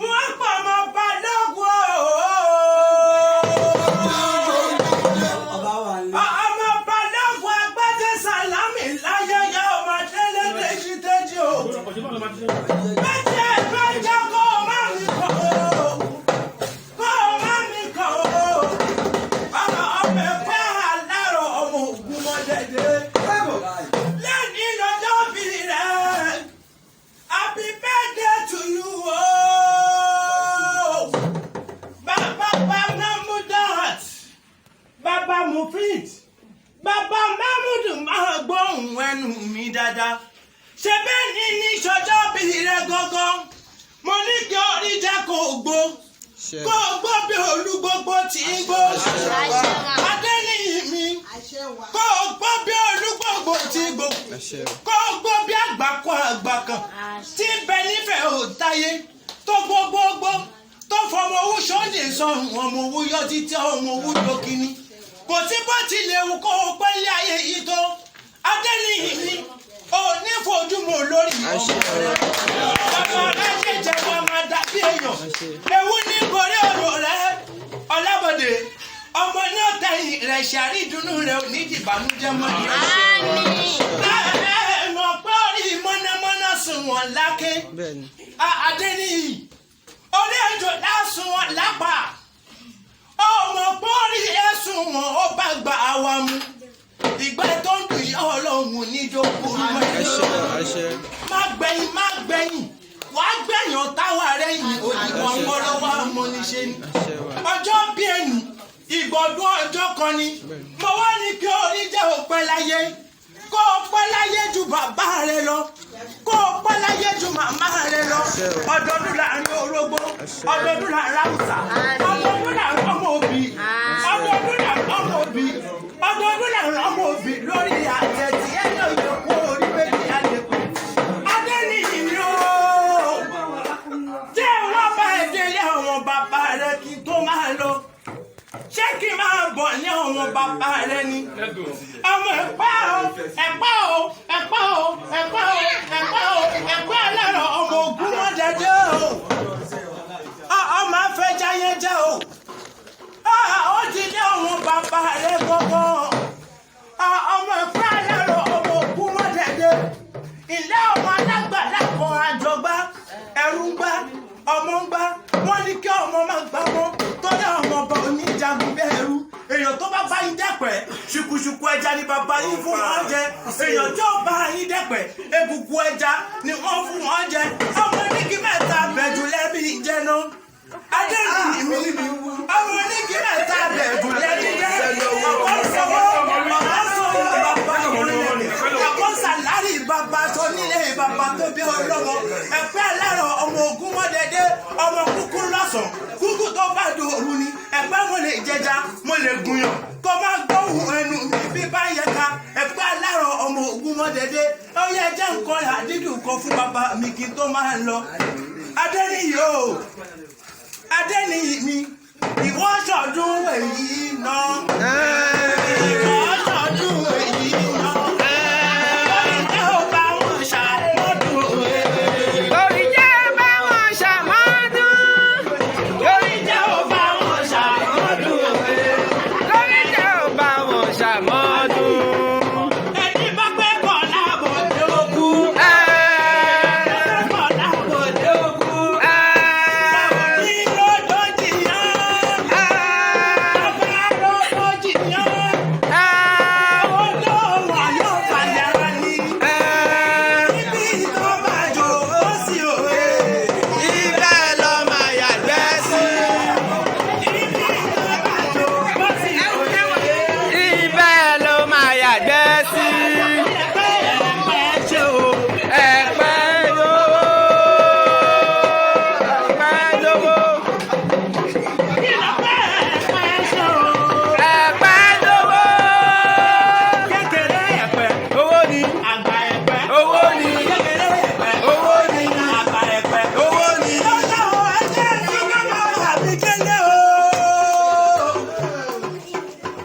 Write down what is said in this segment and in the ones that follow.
Wọ́n pọ̀ mọ́ balógun o. Ọmọ balógun agbájé sálámì láyẹyẹ ọmọ délé tẹ́jú tẹ́jú o. Méjì méjì kó o má mi kàn o. Kó o má mi kàn o. Ọmọ ọmọ ẹ̀fẹ́ alárò ọmọ ògùn mọ́dẹ́dẹ́. Lẹ́ni lọ́jọ́ bí rẹ̀. Happy birthday to you o. Bàbá Bàbá Bàbá Mufid. Bàbá Mahmudu máa gbóhùn ẹnu mi dáadáa. Ṣé bẹ́ẹ̀ ni ní ṣọjọ́ bí rẹ̀ gangan? Mo ní kí orí jẹ́ kó gbó. Kó gbó bí olúgbogbo tí ń gbó. Adéníyì mi. Kó gbó bí olúgbogbo tí ń gbó. Kó gbó bí àgbàkọ àgbà kan tí ń bẹ nífẹ̀ẹ́ òtáyé tó gbogbogbò tó fọmọ owó sọ́ọ̀dì sọ̀rùn ọmọ owó yọ títí ọmọ owó yọ kínní. Kò sí bó tilẹ̀ wù kó o pẹ́ lé ayé yìí tó. Adéníyì mi ò ní fojúmọ́ lórí ọmọ rẹ. Ọmọ rẹ jẹjẹ wọn máa dàbí èèyàn. Ewu ní gorí ọ̀rọ̀ rẹ. Ọlábọ̀dé ọmọ náà tẹ̀yìn rẹ̀ ṣàrídùnnú rẹ̀ ò ní dìbànújẹ́ mọ́. Ẹ mọ̀ pé orí mọ́nàmọ́ná sùn wọ́n láké. Adéníyì orí ejò lásùn wọn lápá. Ọmọ pọ́ọ̀rì ẹ̀sùn wọn ó bá gba àwa mu. Ìgbà tó ń dùn yá ọlọ́run níjó kúrú mọ́ ẹ. Má gbẹ̀yìn má gbẹ̀yìn wàá gbẹ̀yìn ọ̀táwà rẹ̀ yìí òdìwọ̀n ọlọ́wọ́ amọ́niṣe ni. Ọjọ́ bí ẹnu ìgbọ̀dún ọjọ́ kan ni mo wá ní kí orí jẹ́ òpẹ́ láyé kó o pẹ́ láyé ju bàbá rẹ lọ kó o pẹ́ láyé ju màmá rẹ lọ. Ọdọọdún láàrin orógbó, ọdọọdún láàrin àwùsà, ọdọọdún láàrin ọmọ òbí, ọdọọdún láàrin ọmọ òbí, ọdọọdún láàrin ọmọ òbí lórí àtẹ tí ẹ náà yẹ kó orí méjì àdékù. Adéníyì ni ó jẹ́ wọ́n bá ẹ délé àwọn bàbá rẹ kí n tó máa lọ. Ṣé kí n máa bọ̀ ní àwọn bàbá rẹ ni? Ọmọ ẹ̀pá o, ẹ̀pá o, ẹ̀pá o, ẹ̀pá o, ẹ̀pá o, ẹ̀pá alárọ̀ ọmọ ògún wọn jẹjẹ o. Ọmọ afẹjáyé jẹ o. Ó ti lé àwọn bàbá rẹ gbọ́gbọ́. Ọmọ ẹ̀pá alárọ̀ ọmọ ògún wọn jẹjẹ. Ilé ọmọ alágbàlá kan àjọgbá, ẹrú ń gbá, ọmọ ń gbá, wọ́n ní kí ọmọ máa gbá mọ́, tọ́lá ọmọ ọba oníjagun bẹ́ẹ̀ rú. Èèyàn tó bá bá yín dẹ́pẹ̀, ṣùkùṣùkù ẹja ni bàbá yín fún wọn jẹ. Èèyàn tó bá yín dẹ́pẹ̀, egungun ẹja ni wọ́n fún wọn jẹ. Ọmọ onígi mẹ́ta bẹ̀jù lẹ́bí jẹná. Adéyìn mi, ọmọ onígi mẹ́ta bẹ̀jù lẹ́bí jẹ. Ọkọ̀ sọ̀wọ́, ọ̀gá sọ̀wọ́ bàbá ìmọ̀lẹ̀. Ọkọ̀ sàlárì bàbá tó nílé bàbá tó bí ọlọ́wọ́. Ẹ̀fẹ́ alára jẹja, mo lè gùnyàn. Kó má gbóhùn ẹnu mi bí bá yẹ ká. Ẹ̀pẹ́ alárọ̀ ọmọ ogun mọ́ dédé. Ó yẹ jẹ́ nǹkan àdídùn kan fún bàbá mi kí n tó máa lọ. Adéníyì o, Adéníyì mi, ìwọ ṣọdún èyí náà. Ìwọ ṣọdún èyí náà. Orí jẹ́ ó bá wọn ṣàmọ́dún èyí. Orí jẹ́ bá wọn ṣàmọ́dún. Orí jẹ́ ó bá wọn ṣàmọ́dún èyí. Lórí jẹ́ ò bá wọn ṣàmọ́dún. Ẹni bá pẹ́ kọ̀ láàbọ̀ dé òkú. Ẹ́ Kọ̀ láàbọ̀ dé òkú. ẹ́ Ní lọ́jọ́ jìyàn. ẹ́ Bàbá lọ́jọ́ jìyàn. ẹ́ Ọjọ́ wà yóò fàyàrá ní. ẹ́. Níbi tó máa jò ó sì òwe. Ibẹ̀ lọ máa yàgbẹ́ sí. Níbi tó máa jò ó sì òwe. Ibẹ̀ ló máa yàgbẹ́ sí. Ẹ̀pẹ́ ẹ̀pẹ́ ṣe o. Ẹ̀pẹ́ lówó. Ẹ̀pẹ́ lówó. Ìlọ̀pẹ́ ẹ̀pẹ́ ṣe o. Ẹ̀pẹ́ lówó. Kékeré ẹ̀pẹ́, Owó ni. àgbà ẹ̀pẹ́. Owó ni. Kékeré ẹ̀pẹ́, Owó ni. àgbà ẹ̀pẹ́. Owó ni. Lọ́jọ́ ẹjẹ́ tí bàbá mi kélé o.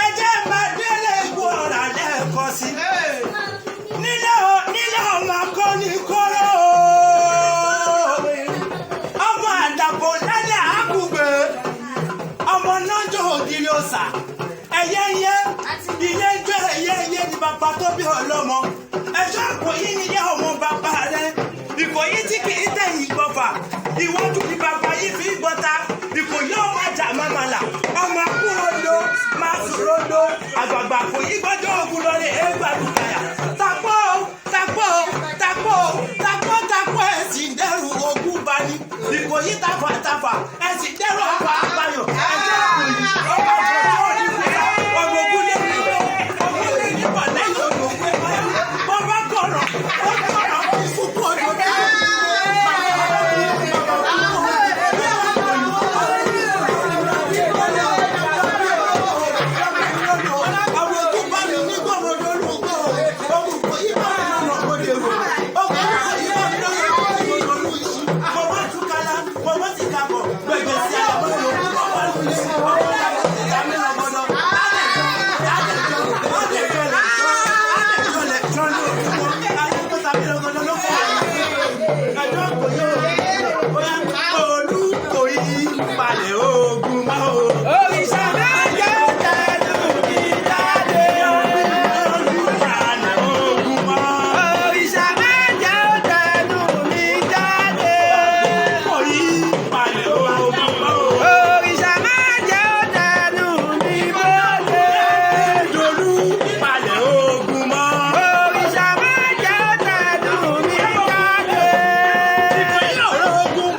Ẹjẹ́ máa délé ikú ọ̀rà lẹ́ẹ̀kan sí. Nílé o, nílé ọmọ akọni kóró o. Ọmọ àdàpọ̀ lálẹ́ àkùgbé. Ọmọ nájọ́ ògiri ọ̀sà. Ẹyẹ ń yẹ, ilé ń jẹ́ ẹyẹ ń yẹ ni bàbá tó bí ọlọ́mọ. Ẹ̀ṣọ́ Ìkòyí nílé ọmọ bàbá rẹ̀. Ìkòyí tí kì í tẹ̀yìn gbọ̀fà. Ìwájú ni bàbá yìí fi gbọ́ta. Ìkòyí ọmọ ajá mamàlà. Ọmọ akúrodo máa sòrodo. Àgbààgbà kò yí gbọ́dọ̀ ogun lórí ẹgbàdùkàyà. Tapó tapó tapó tapó tapó ẹ̀sìn dẹ́rù ogun bani. Ìkòyí tafa tafa ẹ̀sìn dẹ́rù ọkọ̀ àbáyọ̀. Ẹ̀jẹ̀ Ìkòyí ọmọ àjọyọ̀ òní ọmọ ogun lé nígbò ogun lé nígbò lẹ́yìn ògùn ẹ̀rú. Bọ́bá kọ̀rọ̀ ó kọ̀rọ̀ ìfúkú ọdún Olùkòyí palẹ̀ ogun mọ́ o. Òrìṣà máa jẹ́ tẹnu mi jáde. Olùpalẹ̀ ogun mọ́. Òrìṣà máa jẹ́ tẹnu mi jáde. Olùkòyí palẹ̀ ogun mọ́ o. Òrìṣà máa jẹ́ tẹnu mi bóde. Dolú palẹ̀ ogun mọ́. Òrìṣà máa jẹ́ tẹnu mi jáde. Ìkòyí ọ̀rọ̀ ogun